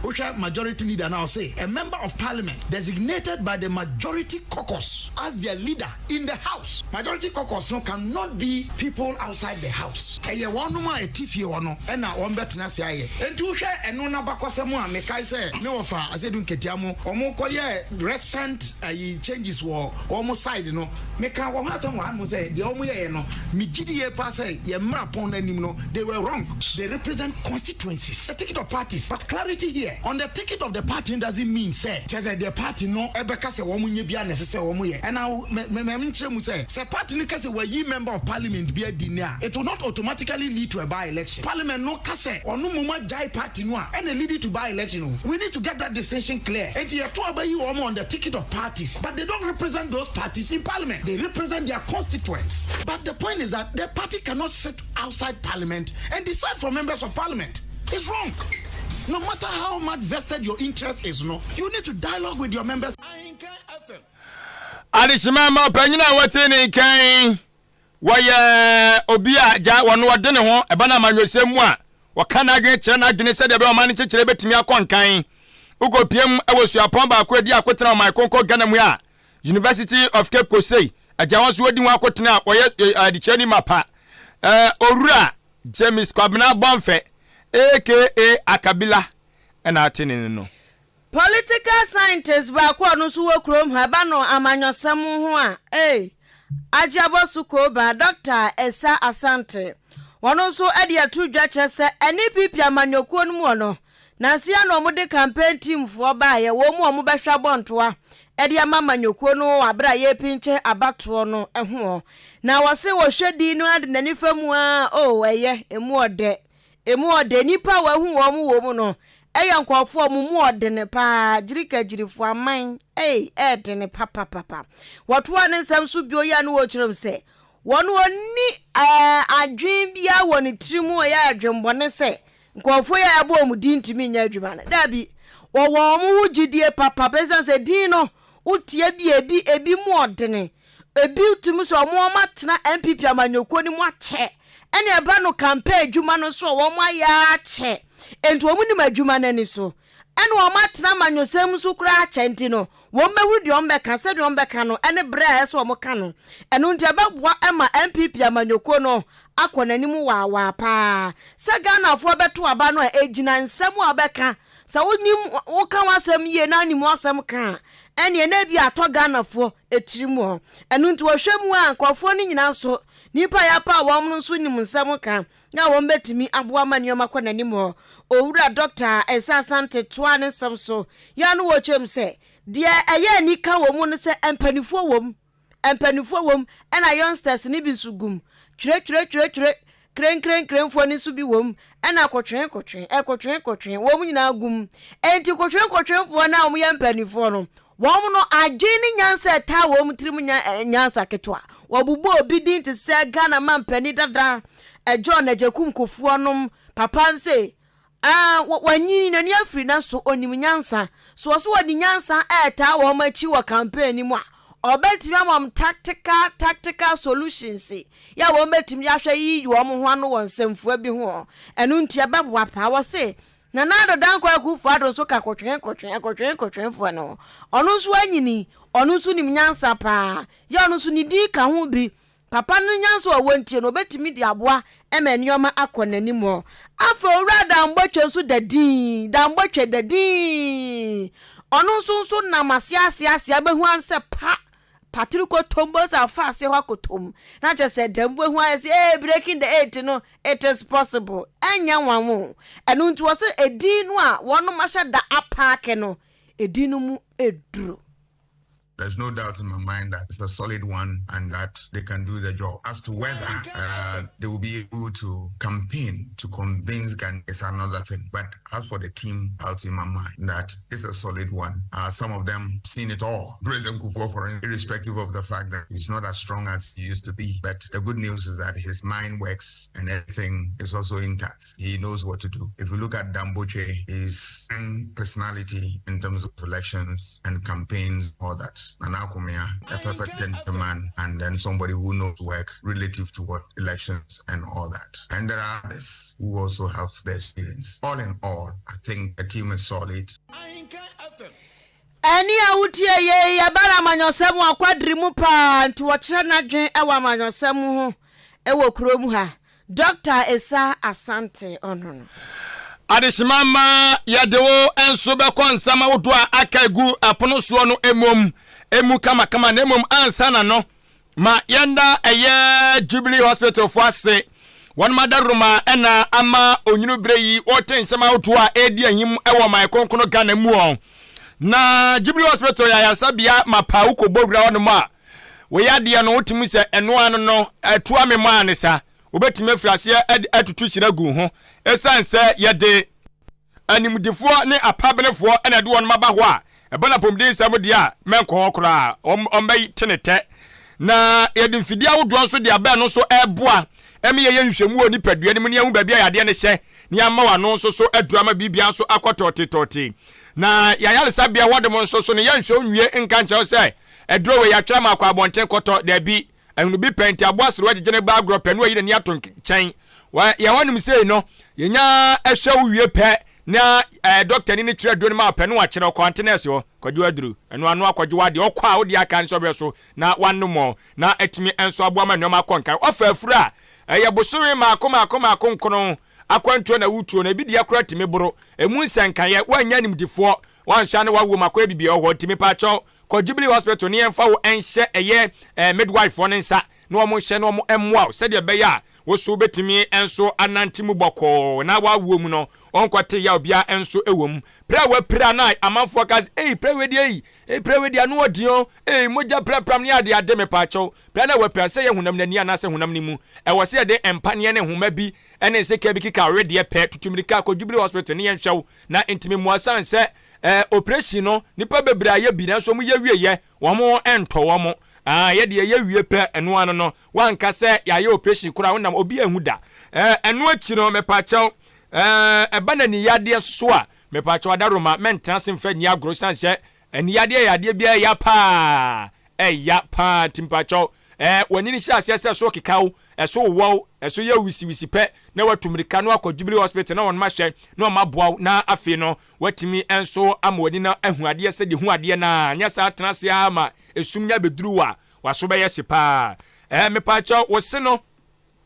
Wohwɛ majority leader now, say a member of parliament designated by the majority caucus as their leader in the house. Majority caucus no cannot be people outside the house. Ɛyɛ wɔnom a ɛti fie hɔ no ɛna wɔn bɛtena ase ayɛ. Nti wohwɛ ɛno n'abakɔsɛm a mekae sɛ me wɔfa Asiedu Nketia mu wɔn kɔyɛ recent ayi changes wɔ wɔn side no, meka wɔ ho asɛm wɔ ha no sɛ deɛ wɔn yɛyɛ no, megye di yie paa sɛ yɛn mmara pɔn n'anim no, they were wrong. They represent constituencies, the ticket of parties, but clarity here, on the ticket of the party doesn't mean sɛ kyerɛ sɛ deɛ party no ɛbɛka sɛ wɔn nyɛ bia na ɛsɛ sɛ wɔn yɛ. Ɛna mɛ mɛ mɛ nkyerɛ mu sɛ party no ka sɛ wɔayi member of parliament bi adi ne a, it will not automatically lead to a by election. Parliament no ka sɛ ɔno mo ma gyae party no a, ɛna lead to by election o. We need to get that distinction clear. Eti yɛto aba yi wɔn on the ticket of parties, but they don't represent those parties in parliament. They represent their constituents. But the point is that the party cannot sit outside parliament and decide for members of parliament. It's wrong. No matter how much vested your interest is, no, you need to dialogue with your members. Adehyema ma ɔpanyin a wɔte ne nkan, wɔyɛ obi a gya wɔn wɔde ne ho ɛba no amanyɔsɛm mu a wɔka n'adwene kyerɛ n'adwene sɛdeɛ ɛbɛyɛ ɔman no kyekyere bɛtumi akɔ nkan. Wokɔpiem wɔ suapɔn baako adi akotena ɔman konko Ghana mu a University of Cape Coast, agya wɔn nso wɔdi ho akotena a wɔyɛ adekyerɛni mapa, Owura James Kwabena Bɔnfɛ aka Akabila ɛna ate ne no. Political scientist baako a ɔno nso wɔ kurom ha, ɛba no amanyɔsɛm ho a ee agye abɔ so kooba, Dr Esa Asante, wɔn nso de ato dwa kyerɛ sɛ NPP amanyɔkuo no mu wɔ no. Nansa yi ara na wɔde campaign team foɔ baeɛ, wɔn mu a wɔbɛhwɛ abɔntoa de ama amanyɔkuo no wɔ aberɛ a yɛrepinkyɛn abatoɔ no ho. Na wɔse wɔhwɛ din no ara de n'ani fa mu ara, oh ɛyɛ, ɛmu ɔdɛ, ɛmu ɔdɛ. Nnipa a wɔahu wɔn wɔ mu no yɛ nkurɔfoɔ a wɔn mu ɔdene paa, gyirikagyirifoɔ, aman, ei, ɛɛdene papapapa. Wɔtoaa ne nsɛm so bio yɛ a na wɔrekyerɛ mu sɛ, Wɔn ɔnni ɛɛ adwene biara wɔ ne tiri mu ɛyɛ adwenbɔne sɛ nkurɔfoɔ yi a yɛabɔ wɔn din ntumi nyɛ adwuma no. Daabi, wɔwɔ wɔn ho gyidie papa ɛsiane sɛ din no wotie bi a ebi ebi mu ɔdene, ebi tumi sɛ wɔn wɔn atena NPP amanyɔkuo no mu akyɛ ɛna ɛba no campaign adwuma no nso a wɔn ayɛ akyɛ enti wɔn nim adwuma no ani so. Ɛna wɔn atena amanyɔsɛm mu nso koraa akyɛ nti no, wɔn bɛhunu deɛ wɔn bɛka, sɛdeɛ wɔn bɛka no ne berɛ a ɛsɛ sɛ wɔn ka no. Ɛno nti ɛbɛboa ma NPP amanyɔkuo no akɔ n'anim waawaa paa. Sɛ Ghanafoɔ bɛto aba no a, ɛgyina nsɛm a wobɛka. Sɛ wonim, woka w'asɛm yie na wonim w'asɛm ka a, ɛneɛ na ebia atɔ Ghanafoɔ tirim hɔ. Ɛno nti wɔhwɛ mu a, nkurɔfoɔ no nyinaa nso, nnipa a yɛapaw wɔn no nso nim nsɛm ka. na wɔbɛtumi aboa ma nneɛma kɔ n'anim hɔ. Owura Dɔkta Ansah Asante toaa ne nsɛm so yɛ ano wɔ kyerɛ mu sɛ, Deɛ ɛyɛ anika wɔ mu ne sɛ mpanimfoɔ wɔ mu, mpanimfoɔ wɔ mu ɛna youngsters no bi nso gu mu, twerɛtwerɛtwerɛtwerɛ, krenkrenkrenfoɔ no nso bi wɔ mu, ɛna kotwenkotwen, ɛkotwenkotwen, wɔn nyinaa gu mu. Enti kotwenkotwenfoɔ no a wɔyɛ mpanimfoɔ no, Wɔn no, adwene ne nyansa a ɛtaa wɔn tirim nyɛ nyansa ketewa. Wɔbobɔ obi din te sɛ Ghana mampanin dada John Agyekum Kufuor nom, papa no se, ah, wanyini, n'ani afiri nanso ɔnim nyansa. So ɔso ɔde nyansa ɛretaa wɔn akyi wɔ campaign no mu a, ɔbɛtumi ama wɔn tactical tactical solutions yɛ a wɔn bɛtumi ahwɛ yiyi wɔn ho ano wɔ nsɛmfua bi ho. Ɛno nti ɛbɛboa paa. Wɔse Nana Addo Dankwa Akuffo Addo nso ka kotwee kotwee kotwee kotweefoɔ no ho. Ɔno nso anyini, ɔno nso nim nyansa paa. Yɛ ɔno nso ne din ka ho bi. Papa no nyansa a ɔwɔ nti no, ɔbɛtumi de aboa ma nneɛma akɔ n'anim hɔ. Afei Owura Danbɔtwe nso da dinn, Danbɔtwe da dinn. Ɔno nso nso nam aseɛ aseɛ aseɛ abɛhu ara sɛ pa! Patiri kɔ tom bohu sɛ afa ase hɔ akɔ tom na kyerɛ sɛ dɛm bohu ayɛ sɛ ee breaking the eight no it is possible ɛnyɛ nwanwa o ɛno nti wɔ sɛ edin no a wɔnom ahyɛ da apaake no edin no mu eduro. There's no doubt in my mind that it's a solid one and that they can do the job. As to whether uh, they will be able to campaign to convince Ghana is another thing. But as for the team out in my mind, that it's a solid one. Uh, some of them seen it all. President Kufuor, for irrespective of the fact that he's not as strong as he used to be. But the good news is that his mind works and everything is also intact. He knows what to do. If you look at Damboche, his personality in terms of elections and campaigns, all that. Nana a perfect gentleman, and then somebody who knows work relative to what elections and all that. And there are others who also have the experience. All in all, I think the team is solid. Ɛnne a wotie yei yɛ bara amanyɔsɛm wɔ akwadiri mu paa nti wɔkyerɛ n'adwen wɔ amanyɔsɛm ho wɔ kurom ha. Dɔkta Esa Asante ɔno no. Adehyema mma yɛde wo nso bɛkɔ nsɛm ahodoɔ a aka agu ɛpono soɔ no mmom emu kamakama na mmom ansa na no ma yɛnda ɛyɛ Jubilee Hospital fo ase wɔn adaworoma ɛna ama onyini berɛ yi wɔte nsɛm ahodoɔ a ɛredi ahim wɔ ɔman kronkron Ghana mu ɔ na Jubilee Hospital yɛ ayaresabea mapa wokɔbɔ wura hɔnom a wɔyɛ adeɛ no wotumi sɛ ɛno ano no ɛto amemɔ a ne sa wobɛtumi afiri aseɛ atutu hyira gu ho ɛsiane sɛ yɛde Animdefoɔ ne apabenefoɔ na ɛde wɔn aba hɔ a, ɛba no apɔmuden nsɛm deɛ a, mɛnkɔ hɔ koraa, wɔbɛte ne tɛ. Na yɛde mfidie ahodoɔ nso de abɛn no nso ɛreboa ɛma yɛyɛ nhwehwɛmu wɔ nipadua no mu na yɛhu baabi a yadeɛ no hyɛ na yɛama w'ano nso so aduru ama biribiara nso akɔ tɔɔte tɔɔte. Na yɛayaresabea hɔ de mo nso so no yɛnhwɛ nwie nka nkyerɛ wo sɛ aduro wei yɛatwerɛ ama akɔ abɔnten kɔtɔ, daabi. Ahunu bi pɛ nti aboa serew agyegye ne ba agorɔ pɛ na wayi n'ani ato nkyɛn. Wɔ yɛn hɔnom sei no, yɛnya hwɛ wo wie pɛ na eh, dɔktani no kyerɛ aduro no ma pɛ na wakyerɛ ɔkɔ ante nɛɛse hɔ kɔgye aduro. Ɛno ano akɔgye w'adeɛ ɔkɔ a wode aka ne sɛ ɔbɛ so na wanom ɔ na atumi nso aboa ma nneɛma akɔ nkan. Ɔfa afuru a ɛyɛ bosome mmaako mmaako mmaako nkono akwantuo na wotuo no ebi deɛ koraa tumi boro emu nsɛnkaeɛ woannya animdefoɔ woanhwɛ a na wawu ma akɔyɛ biribi wɔ hɔ nti mepaakyɛw Kɔ Jubilee Hospital na yɛmfa wo nhyɛ ɛyɛ eh, midwife foɔ no nsa na wɔn nhyɛ na wɔn mmoa wo sɛdeɛ ɛbɛyɛ a Wo so wobɛtumi nso anante mu bɔkɔɔ na w'awoɔ mu no ɔnkɔte yaw biara nso wɔ mu. Pira a wapira no a amanfoɔ ka sɛ ei pira wei deɛ ei, ei pira wei deɛ ano ɔden o, ei mogya pirapira ne ade ade mepaakyɛw. Pira no a wapira no sɛ ɛyɛ honam no ani anaasɛ honam no mu, ɛwɔ sɛ yɛde mpaneɛ ne nhoma bi ne nsekaa bi keka wedeɛ pɛ, tutu mmirika kɔ Jubilee Hospital ne yɛnhwɛ wo na ntumi mmoa sane sɛ eh, operation no nipa bebree ayɛ bi nanso wɔn yɛ wieɛ wɔn ntɔ wɔn. Ah, yɛ deɛ yɛ wie pɛ ɛno ano no wanka sɛ yɛayɛ operation koraa wonam obi anhu da. Eh, ɛno akyi no mepakyɛw eh, ɛba na niyadeɛ nso a mepakyɛw adaroma mɛntena ase mfa nni agorɔ sane sɛ aniyadeɛ yɛ adeɛ bi a ɛya paa ɛya paa nti mepakyɛw eh, w'ani no hyɛ aseɛ sɛ so keka wo ɛso wowɔ wo ɛso yɛ wisiwisi pɛ na watu mmirika no akɔ Jubilee Hospital na wɔn ahwɛ na wɔn aboa wo na afei no watumi nso ama w'ani no ahu adeɛ sɛdeɛ hu adeɛ no a nyɛ saa tena ase ara ma esum nya bɛduru wo a waso bɛyɛ hye paa ɛɛ mepaakyɛw wo se no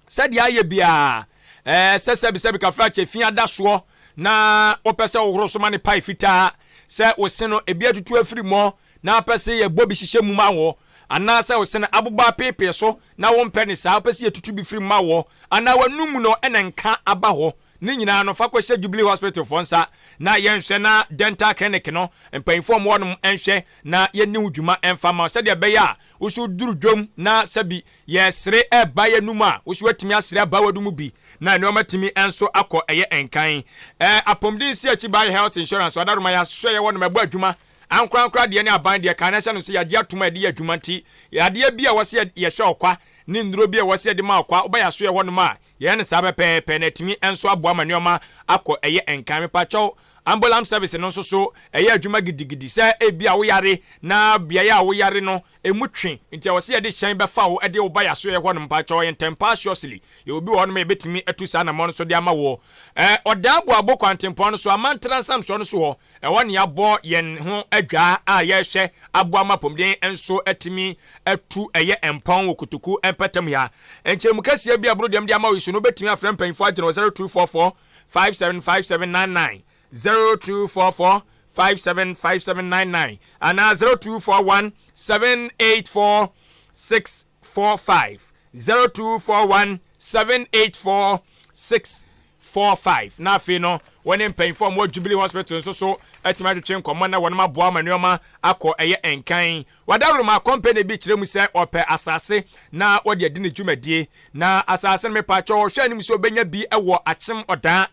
sɛdeɛ ayɛ biara ɛɛ sɛ sɛbisɛbi kafra kyɛ fi ada soɔ na wopɛ sɛ wohoro so ma ne pae fitaa sɛ wo se no ebi atutu afiri mɔ na wopɛ sɛ yɛbɔ bi hyehyɛ mu ma wɔ anaasɛ wo se no abobɔ apeepee so na wompɛ ne saa wopɛ sɛ yɛtutu bi firi mu ma wɔ anaa w'anum no ɛna nka aba hɔ Ne nyinaa no, fa kɔhyɛ Jubilee Hospital foɔ nsa na yɛnhwɛ na Dental Clinic no mpanyinfoɔ a wɔwɔ nom nhwɛ na yɛnni ho dwuma mfa mma wo sɛdeɛ ɛbɛyɛ a wo so duru dwom na sɛbi yɛresere ɛreba yɛn a wo so atumi asere aba w'anum bi na nneɛma atumi nso akɔ ɛyɛ nkan. Ɛɛ apɔmuden si akyi ba health insurance adaroma yɛasɔ yɛwɔ nom ɛbɔ adwuma ankorankora deɛ ne aban deɛ kan na ɛhyɛ no sɛ yɛagye atom a yɛde yɛ adwuma nti adeɛ bi a ɛwɔ sɛ yɛhwɛ ɔkwa ne nnuro bi a ɛwɔ sɛ yɛde ma ɔkwa woba yɛaso yɛ hɔ nom a Yɛyɛ no saa pɛpɛɛpɛ na atumi nso aboa ma nneɛma akɔ ɛyɛ nkan. Mepakyɛw, ambulance service no nso so ɛyɛ adwuma gidigidi. Sɛ ebia woyare na beae a woyare no emu twe nti ɛwɔ sɛ yɛde hyɛn bɛfa wo de wo ba yɛasoɛe hɔ no, mepakyɛw, yɛ ntɛm paa seriously. Yɛwɔ bi wɔ hɔnom a yɛbɛtumi atu saa anammɔn no so de ama woɔ. Ɛ, Ɔdaa Boabo kwantempɔn no so, Amantera nsamsoɔ no so hɔ, Ɛhɔ na yɛabɔ yɛn ho adwaa a yɛrehwɛ aboa ma apɔmuden nso atumi atu ɛyɛ mpɔn wɔ kotoku mpɔtam ha. Nkyerɛmu kɛseɛ bi a ɛboro deɛ mede ama wo yi so no, wobɛtumi afrɛ mpanyinfoɔ agyina wɔ 0244 575799, 0244 575799 anaa 0241 784 645, 0241 784 645. 4, 5 na afei no wɔne mpanyimfo a wɔwɔ Jubilee Hospital nso so atumi atwetwe nkɔmmɔ na wɔnom aboa ma nneɛma akɔ ɛyɛ nkan. Wadaworoma kɔmpani bi kyerɛ mu sɛ ɔpɛ asase na wɔde adi ne dwumadie na asase no mepaakyɛw ɔhwɛ anim sɛ ɔbɛnya bi wɔ Akyem Ɔdaa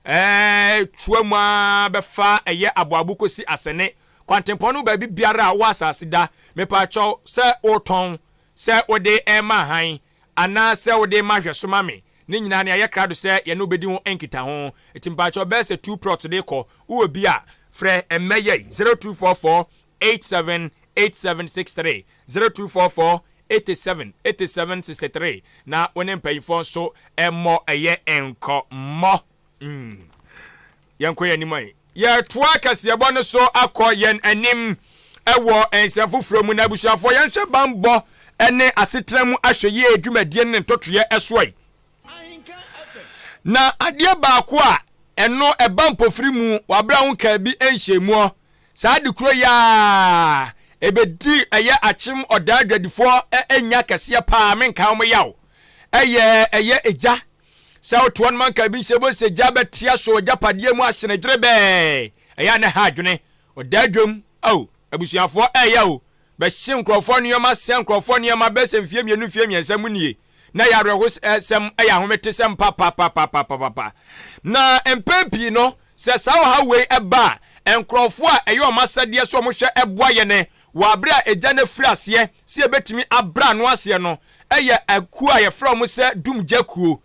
ɛɛ tua mu ara bɛfa ɛyɛ Aboabo kɔsi Asɛne kwantempɔn no baabi biara a wɔ asase da mepaakyɛw sɛ wotɔn sɛ wode ɛrema han anaa sɛ wode rema hwɛso ma me, ne nyinaa no yɛayɛ krado sɛ yɛne wo bɛdi ho nkitaho. Nti mpakyɛw bɛyɛ sɛ two plot de kɔ, wowɔ bi a, frɛ mmɛ yɛn 0244 87 87 63, 0244 87 87 63 na wo ne mpanyinfoɔ nso mmɔ ɛyɛ nkɔmmɔ. Mm. Yɛnkɔ yɛn anim ɛ. Yɛtoa kaseɛbɔ no so akɔ yɛn anim wɔ nsɛm foforɔ mu na abusuafoɔ yɛnhwɛ banbɔ ne asetena mu ahwɛyie dwumadie ne ne ntotoeɛ soɔ yi. Na adeɛ baako a ɛno ɛba mpofiri mu wɔ abere a wonkaa bi nhyɛɛ muɔ saa de kuro yi a ɛbɛdi ɛyɛ akyem ɔdaa adwadifoɔ ɛnya kɛseɛ paa menka wɔn yaw ɛyɛ ɛyɛ egya Sɛ woto hɔ nom anka bi nhyɛ bo sɛ gya bɛtea so agyapadeɛ mu ahyene dwerebɛɛ. Ɛyɛ a na ɛha adwene. Ɔdaa dwam, ao, abusuafoɔ ɛɛya o, bɛhye nkurɔfoɔ nneɛma, sɛ nkurɔfoɔ nneɛma bɛyɛ sɛ mfeɛ mmienu, mfeɛ mmiɛnsa mu nie. Na ɛyɛ awerɛhosɛm, ɛyɛ ahometesɛm papapapapapa. Na mpɛn pii no, sɛ saa ɔhaw wei ba a, nkurɔfoɔ a ɛyɛ wɔn asɛdeɛ sɛ wɔhwɛ boa yɛn wɔ abere a egya no afiri aseɛ sɛ yɛbɛtumi abrɛ ano aseɛ no yɛ akuo a yɛfrɛ wɔn sɛ Dumgya kuo.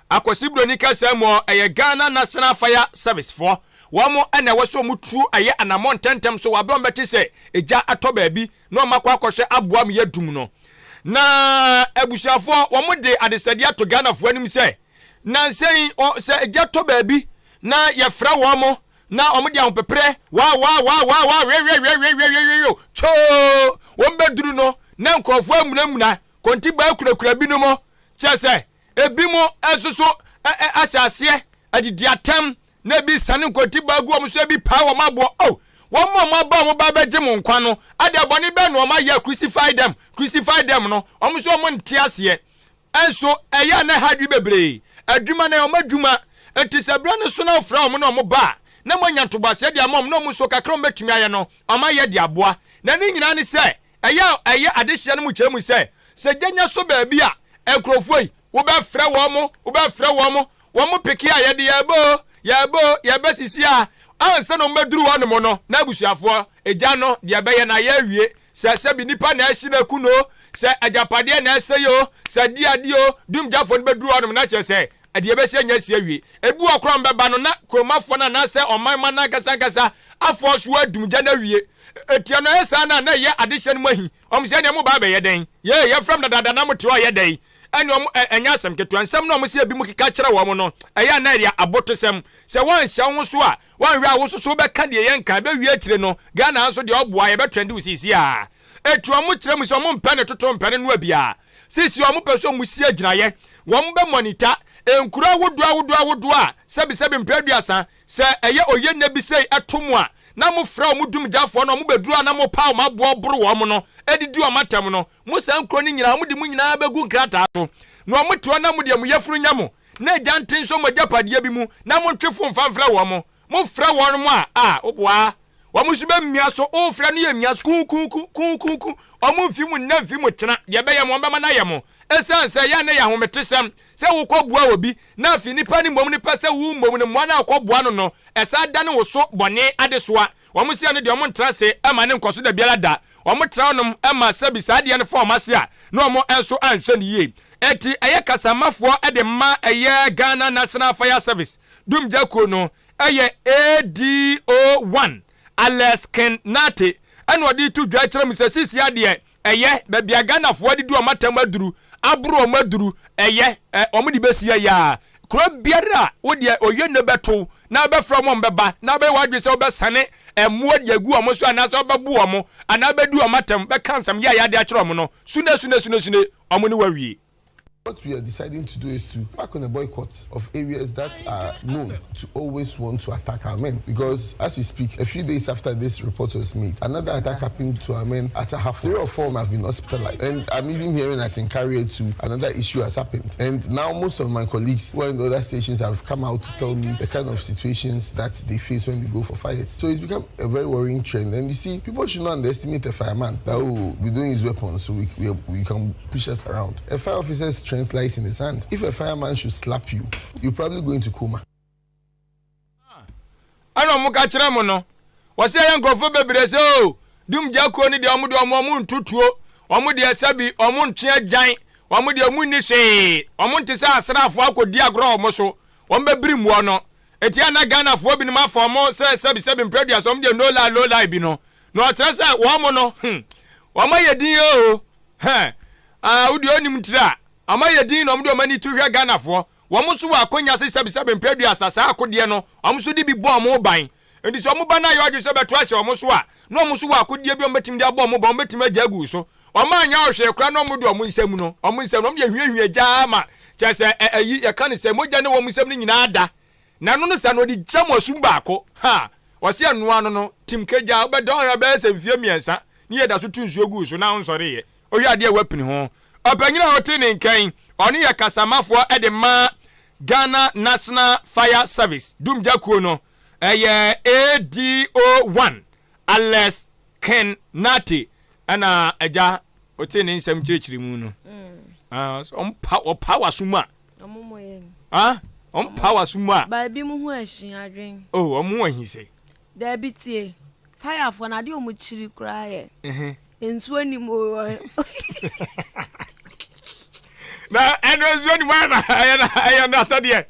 Akwasi Broni kasa mu ɛyɛ Ghana National Fire Service foɔ. Wɔn na ɛwɔ sɛ wɔn tu ɛyɛ anamɔ ntɛntɛm so wɔ abere wɔn bɛte sɛ egya atɔ baabi na wɔn akɔ akɔhwɛ aboa mu yɛ dum no. Na abusuafoɔ wɔn de adesɛdeɛ ato Ghanafoɔ anim sɛ nansa yi sɛ egya tɔ baabi na yɛfrɛ wɔn na wɔn de ahopeprɛ waa waa waa waa waa wewewewewewewe kyoo wɔn bɛduru no na nkurɔfoɔ amunamuna kɔntibaa kurakura binom kyerɛ sɛ ebi mo nso so ahyɛ aseɛ adidi atɛm na ebi sane nkɔntibaa gu wɔn so ebi paa wɔn aboɔ oh wɔn a wɔn aba wɔn ba bɛgye mo nkwa no ade abɔne bɛn na wɔn ayɛ crucify them crucify them no wɔn nso wɔn nte aseɛ. Nso ɛyɛ a na ɛha adwene bebree. Adwuma no ɛyɛ wɔn adwuma. Enti sɛ berɛ no so na wofrɛ wɔn na wɔba a, na moanya ntoboaseɛ de ama wɔn na wɔn nso kakra a wɔbɛtumi ayɛ no, wɔayɛ de aboa. Na ne nyinaa ne sɛ, ɛyɛ a ɛyɛ adehyeɛ no mu kyerɛ mu sɛ, sɛ gya nya sɔ baabi a, nkurɔfoɔ yi, wobɛfrɛ wɔn, wobɛfrɛ wɔn, wɔn peke a yɛde yɛreba o, yɛreba o, yɛreba sisi a, ansa na wɔbɛduru hɔnom no, na abusuafoɔ, egya no, deɛ ɛbɛyɛ no ayɛ awie. Sɛ sɛbi nipa na ɛhye no aku no o, sɛ agyapadeɛ na ɛsɛe o, sɛ adeade o, dumgyafoɔ no bɛduru hɔnom na kyerɛ sɛ deɛ ɛbɛsi anya asi awie. Ebi wɔ koraa a wɔbɛba no na kuromafoɔ no anaasɛ ɔman mma no ankasa ankasa afɔɔ so adum gya no awie. Enti ɛno ɛyɛ saa no a na ɛyɛ adehyeɛ no mu ahi. Wɔn sɛ ɛneɛ moba abɛyɛ dɛn? Yee, yɛfrɛ mo dadaada na mote hɔ yɛ dɛn? Ɛne wɔn ɛ, ɛnyɛ asɛm ketewa. Nsɛm no a wɔn sɛ ebinom keka kyerɛ wɔn no, ɛyɛ a na ɛyɛ abotosɛm. Sɛ woanhyɛ wo ho so a, Woanhwɛ a wo nso so wobɛka deɛ yɛnka, ɛbɛwie akyire no Ghana ha nso deɛ ɔboa yɛbɛtrɛnde wo seesei ara. Eti wɔn kyerɛ mu sɛ wɔn mpɛ ne toto mpɛ ne noa biara. Seesei wɔn pɛ sɛ wɔn si agyinaeɛ, wɔn bɛ monitor nkuro ahodoɔ ahodoɔ ahodoɔ a sɛbi sɛbi mpɛ aduasa sɛ ɛyɛ oye nna bi sei ɛto mo a na mo frɛ wɔn dumgyafoɔ no wɔn bɛduru a na mo pa wɔn aboɔ boro wɔn no ɛdidi wɔn atɛm no mo saa nkuro no nyinaa wɔn de mo nyinaa bɛgu nkrataa so na wɔn te hɔ na mo deɛ mo yafunu nya mo na agya nte nso mo agyapadeɛ bi mu, na montwe fo mfa mfrɛ wɔn. Mofrɛ wɔn a, a, woboa. Wɔn nso bɛmia so. Wofrɛ no yɛ mia so kuukuuku, kuukuuku. Wɔn mfi mu nna mfi mu tena. Deɛ ɛbɛyɛ mo, wɔn bɛma no ayɛ mo. Ɛsiane sɛ ɛyɛ a na ɛyɛ ahometesɛm sɛ wokɔboa obi, na afei nipa no mmom no pɛ sɛ wo mmom no mmoa no a wokɔboa no no, ɛsan dane wo so bɔne adesoa. Wɔn se ɛno deɛ wɔn ntra ase mma no nkɔ so da biara da. Wɔn tra hɔnom ma sɛbi saa adeɛ no fa wɔn ase a, na wɔn nso anhwɛ no yie. Enti ɛyɛ kasamafoɔ de ma ɛyɛ Ghana National Fire Service dumgya kuo no ɛyɛ ADO 1 Alex Ken Nartey ɛna ɔde reto dwa kyerɛ mu sɛ sisi adeɛ ɛyɛ baabi a Ghanafoɔ de di wɔn atam aduru aboro wɔn aduru ɛyɛ ɛ wɔn de bɛsi ɛyɛ a kuro biara a wodeɛ oye ne bɛto na wobɛfrɛ wɔn bɛba na wobɛyɛ w'adwene sɛ wobɛsane mmoa de agu wɔn so anaasɛ wobɛbo wɔn anaa wobɛdi wɔn atam bɛka nsɛm yɛ a yɛade akyerɛ wɔn no sune sune sune sune wɔn ne wo awie. What we are deciding to do is to back on a boycott of areas that are known to always want to attack our men because as we speak, a few days after this report was made, another attack happened to our men at Ahafo. 3 or 4 have been hospitalized, and I'm even hearing that in Carrier too, another issue has happened. And now most of my colleagues who are in the other stations have come out to tell me the kind of situations that they face when they go for fires. So it's become a very worrying trend. And people should not underestimate a fireman that, oh, we don't use weapons, so we can push us around. A fire officer's strength lies in his hand. If a fireman should slap you, you're probably going to coma. Ɛna ɔmo ka kyerɛ mo no, wɔsɛ ɛyɛ nkurɔfoɔ bebree sɛ o, dum gya kuo no deɛ ɔmo deɛ ɔmo ɔmo nto tuo, ɔmo deɛ sɛbi ɔmo ntwe agyan, ɔmo deɛ ɔmo nni hwee, ɔmo nte sɛ asraafoɔ akɔdi agorɔ ɔmo so, wɔn bɛbiri mmoɔ no. Eti a na Ghanafoɔ binom afa ɔmo sɛ sɛbi sɛbi mprɛdua sɛ ɔmo deɛ no lie no lie bi no, na ɔkyerɛ sɛ wɔn no, hmm, wɔn ayɛ din oo, hɛ, ah, wo deɛ onim ntiri a, wɔn ayɛ din na wɔn de wɔn ani to hwɛ Ghanafoɔ. Wɔn nso wɔ akonya sɛ sɛbi sɛbi mprɛdua saa akodeɛ no, wɔn nso de bi bɔ wɔn ban. Enti sɛ wɔn ba no ayɛ ɔdwe sɛ bɛto ahyɛ wɔn so a, na wɔn nso wɔ akodeɛ bi a wɔbɛtumi de abɔ wɔn ban, wɔbɛtumi agya agu so. Wɔn anyɛ ɔhwee koraa na wɔn de wɔn nsam no, wɔn nsam no, wɔn de hwiahwia gyaa ma kyerɛ sɛ ɛ ɛyi yɛka no sɛ mogya ne wɔn nsam no nyinaa da. Na ɛno no sa no ɔde gya mu asum baako. Ha! Ɔse ɛnoa no no, tim kagya, wobɛda hɔ bɛyɛ sɛ mfeɛ mmiɛnsa ne yɛda so tu nsuo gu so na wonsɔreeɛ. Wohwɛ adeɛ a woapini ho. Ɔpanyin a ɔte ne nka yi, ɔno yɛ kasamafoɔ de ma Ghana National Fire Service dumgya kuo no, ɛyɛ ADO1 Alex Ken Nartey ɛna agya ɔte ne nsɛm kyerɛkyerɛ mu no. Ɔmpa ɔpa w'aso mu a. Ɔmpa w'aso mu a. Baabi mu ho ahyi adwen. Oh, ɔmo ho ahi sɛ. Daabi tie. Firefoɔ no adeɛ ɔmo kyiri koraa yɛ. Nsuo ni mu o. Na ɛno nsuo ni mu ayɛ na ɛyɛ na ɛyɛ na sɛdeɛ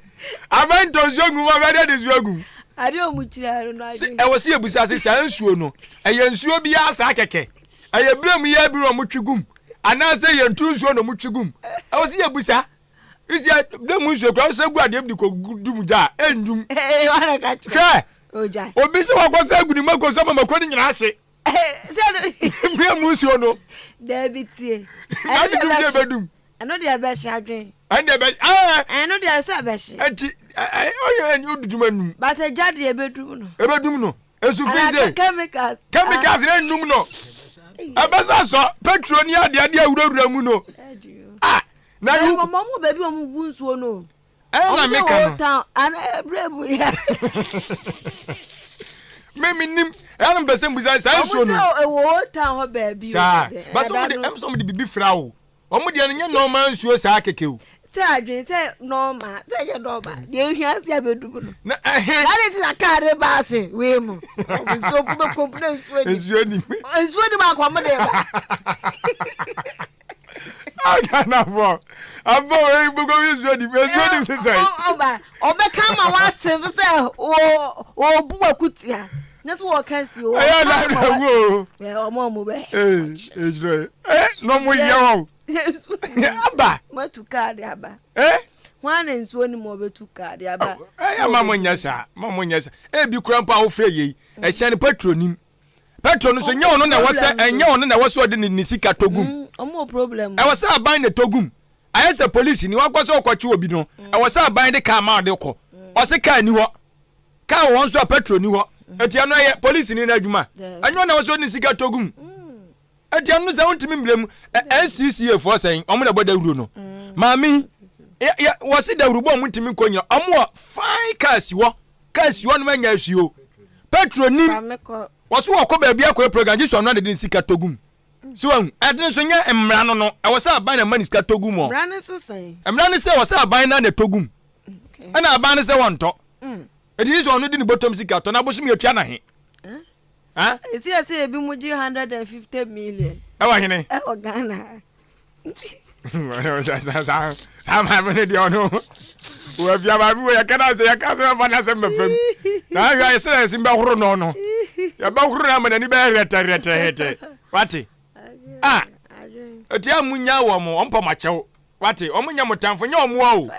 abɛn ntɔ nsuo ngu mu abɛn de nsuo agu mu. Adeɛ ɔmo kyiri ayɛ no adwen. Ɛwɔ si ebusa se saa nsuo no ɛyɛ nsuo biara saa kɛkɛ ɛyɛ bere mu yɛ bi na ɔmo twi gum anaasɛ yɛn tu nsuo na ɔmo twi gum ɛwɔ si ebusa. Isi dɛ mu nsuo kura sɛ gu adeɛ mu de kɔ du mu gya a ɛndum. Hwɛ obi sɛ wakɔ sɛ agu ne mako sɛ ma mako no nyinaa ahye. Mmea mu nsuo no. Daabi tie. Ɛno deɛ bɛhye. Ɛbɛdum. Ɛno deɛ bɛhye adwen. Ɛno deɛ bɛ ɛɛ. Ɛno deɛ sɛ bɛhye. Ɛnti ɛɛ ɔyɛ ɛni odudum anum. Bàtɛ gya deɛ ɛbɛdum no. Ɛbɛdum no. Esu fi se. Chemicals. Chemicals ne nnum no. Ɛbɛsɛ sɔ petrol ni adeɛ adeɛ awurawura mu no. Ah. Na ɔmo wɔ baabi a ɔmo gu nsuo no. Ɛna meka no. Town ana ebire mu yɛ. Me me nim ɛna mpɛ sɛ mbusa saa nsuo no. Ɔmo sɛ ɛwɔ old town hɔ baabi. Saa bàtɛ ɔmo de ɛm sɛ ɔmo de bibi fira o ɔmo deɛ no nyɛ normal nsuo saa kɛkɛ o. Sɛ adwene sɛ normal sɛ ɛyɛ normal deɛ ehia sɛ abɛdum no. Na ɛhɛn. Na de ti na kaa de ba ase wei mu ɔmo nsuo ko bɛ kɔm na nsuo ni. Nsuo ni. Nsuo ni mu akɔ ɔmo de ba. Ghanafoɔ abɔ wei gbogbo bi nsuo nim nsuo nim sisan. Ɔba ɔbɛka ama wate nso sɛ ɔbu wakutia ne so wɔka si o. Ɛyɛ na na wu o. Ɛ ɔmo ɔmo bɛ. Ee ekyirɛ ɛ na ɔmo yɛ wɔn. Aba. Matu kaa de aba. Ɛ. Wɔn a na nsuo nim ɔbɛtu kaa de aba. Ɛyɛ ma mo nyɛ saa ma mo nyɛ saa ebi kura mpo a wofrɛ yei ɛhyɛn no petrol nim. Petrol no so nyɛ ɔno na ɛwɔ sɛ ɛnyɛ ɔno na ɛwɔ sɛ ɔde ne sika tɔ gum. Mm, ɔmo wɔ problem. Ɛwɔ sɛ aban na ɛtɔ gum. Ayɛ sɛ polisi ni wakɔ sɛ ɔkɔkye obi no. Mm. Ɛwɔ sɛ aban de kaa ma ɔde kɔ. Mm. Ɔse kaa ni hɔ. Kaa wɔ hɔ nso a petrol ni hɔ. Eti ɛno ɛyɛ polisi ni n'adwuma. Ɛnyɛ ɔno na ɛwɔ sɛ ɔde ne sika tɔ gum. Eti ɛno sɛ wontumi mbrɛ mu. NCCA foɔ sɛn ɔmo na ɛbɔ dawuro no. Maame yi wɔse dawuro bɔ ɔmo ntumi nkɔ nyina. Ɔmo wɔ fine kaa si hɔ. Kaa si hɔ nom anya ahwie o. Petro nim. Wɔso wɔkɔ baabi akɔyɛ program gye sɛ ɔno adede ne sika tɔ gum. So wahu? Ɛde nso nyɛ mmara no no. Ɛwɔ sɛ aban na ɛma ne sika tɔ gum ɔ. Mmara no se sɛn? Mmara no sɛ ɛwɔ sɛ aban na na ɛtɔ gum. Ɛna aban no sɛ wɔntɔ. Ɛti gye sɛ ɔno de ne bɔtɔm sika tɔ na abosom yɛtua no ahe? Ɛsi ɛsɛ ebi mu gye 150 million. Ɛwɔ hene? Ɛwɔ Ghana. Saa maame no deɛ ɔno wafia maame wɔ yɛka no sɛ yɛka sɛ bɛfa no asɛm bɛfam na ahwɛ ayɛ sɛ ɛsim bɛhoro no no yɛbɛhoro no ama n'ani bɛyɛ hwɛtɛhwɛtɛhwɛtɛ wate a ɛti a munya wɔ mo ɔmpɔ makyɛw wate ɔmo nyɛ mo tamfo nyɛ ɔmo a o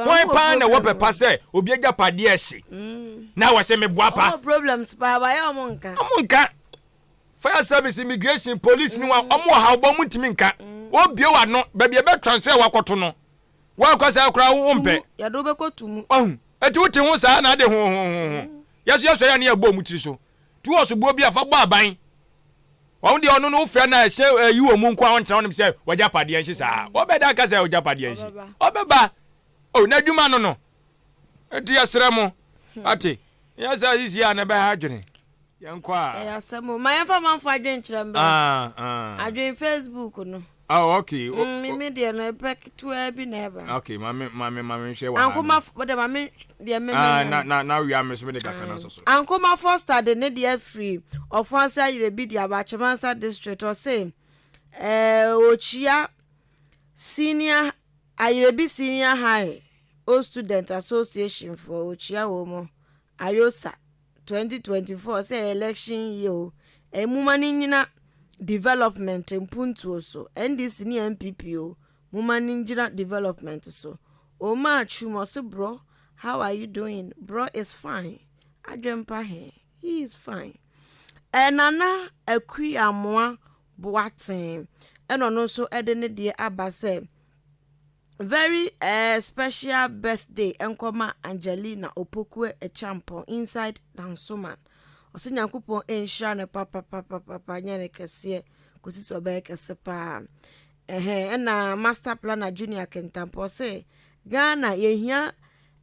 wɔn paa na ɛwɔ pɛpa sɛ obi agya padeɛ ɛhye na wɔ sɛ meboa pa ɔmo nka Fire service, immigration, police ni wa ɔmo wɔ ha ɔbɔ ɔmo ntumi nka. Wɔbie w'ano baabi ɛbɛ transfer wakɔto no. Wɔakɔ saa koraa wo mpɛ. Yɛde wobɛkɔ to mu. Ɔhu. Eti wote ho saa na ade ho ho ho ho. Yɛso yɛsɔre a ne yɛbɔ ɔmo tiri so. Tu wɔ soboɔ bi a fa bɔ aban. Wɔn deɛ ɔno no wofrɛ no a ɛhyɛ ayi wɔ mu nko a ɔntena hɔ nom sɛ wagyapadeɛ nhye saa. Wɔbɛda aka sɛ wagyapadeɛ nhye. Ɔbɛba. Oh, n'adwuma no no. Eti yɛsrɛ mo. Ate. Yɛ sɛ sisi a na ɛbɛha adwene. Yɛnkɔ a. Ɛyɛ asɛm o. Ma yɛmfa manfo adwene nkyerɛ mbra. Ah, ah. Adwene Facebook no. Oh, okay. Mm, me me deɛ no ɛpɛ ketewa bi na ɛba. Okay, ma me ma me ma me nhwɛ wɔ ha. Ankoma de ma me deɛ me Ah, na na na wia me so me de kakra na so so. Ankoma Foster de ne deɛ firi Ɔfoase Ayerɛbi de aba Akyemansa district ɔse ɛɛ ɔkyia senior Ayerɛbi senior high old student association foɔ ɔkyia wɔn mo Ayosa 2024 sɛ ɛyɛ election year o, ɛyɛ moma no nyina development mpuntuo so, NDC ne NPP o, moma no ngyina development so. Omar Twum ɔse brɔ how are you doing, brɔ is fine, adwempa he, he is fine. Ɛɛ Nana Akui Amoah Boateng ɛna ɔno nso ɛde ne deɛ aba sɛ, Very eh special birthday nkɔma Angelina Opokue Acheampong inside Dansoman. Ɔsɛ Nyankopɔn nhyira no papapapapa nyɛ no kɛseɛ kɔsi sɛ ɔbɛyɛ kɛse paa. Ɛhɛn ɛna Master Planner Junior Kintampo ɔse Ghana yɛhia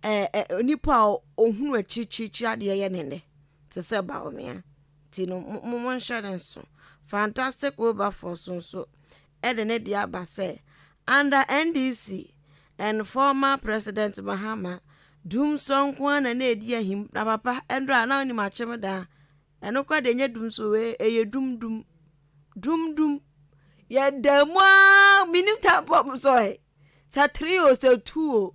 eh, eh, nipa a ɔhunu akyirikyirikyiri adeɛ yɛ ne nnɛ te sɛ Bawumia nti no mo monhyɛ ne nso. Fantastic Wilberforce nso de ne deɛ aba sɛ, Under NDC and former President Mahama, Dumsor nko ara na na ɛdi ahim. Na papa, ɛndɔ a na wonim akyem daa. Ɛno koraa deɛ ɛnyɛ dumsor wei, ɛyɛ dumdum. Dumdum. Yɛda mu ara, menim time pɔ mo sɔe. Sɛ 3 o, sɛ 2 o.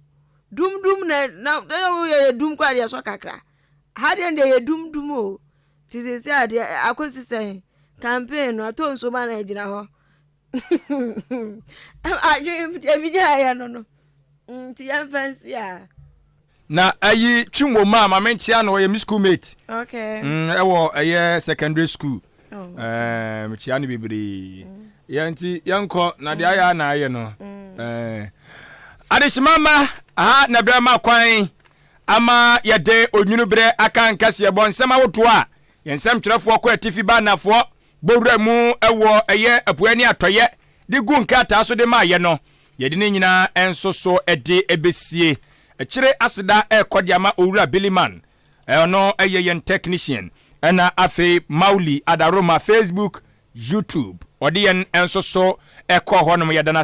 Dumdum na, na, na yɛ dum koraa deɛ ɛsɔ kakra. Ha deɛ deɛ yɛ dumdum o. Nti seesei a deɛ akɔsi sɛn? Campaign no atɔ nsuo ma na agyina hɔ. Adwene deɛ menyaeɛ no no nti yɛmfa nsi a. Na ayi Twimwoma a maame nkyea no ɔyɛ me school mate. Okay. Ɛwɔ ɛyɛ secondary school. Oh. Ɛɛ mekyea no bebree. Yɛn nti yɛnkɔ na deɛ ayɛ a na ayɛ no. Ɛɛ adehyema ma aha na ɛbrɛ ma kwan. Ama yɛde onwunu berɛ aka nkaseɛbɔ nsɛm ahodoɔ a yɛn nsɛmtwerɛfoɔ kɔ atifi ba anafoɔ bɔ wura mu wɔ ɛyɛ apueɛ ne atɔeɛ de gu nkrataa so de maa yɛ no. Yɛde ne nyinaa nso so de ɛbɛsie akyire. Aseda ɛrekɔ de ama Owura Billyman, ɔno ɛyɛ yɛn technician, ɛna afei Mauli Adaroma, Facebook, YouTube, ɔde yɛn nso so ɛkɔ hɔnom. Yɛda no.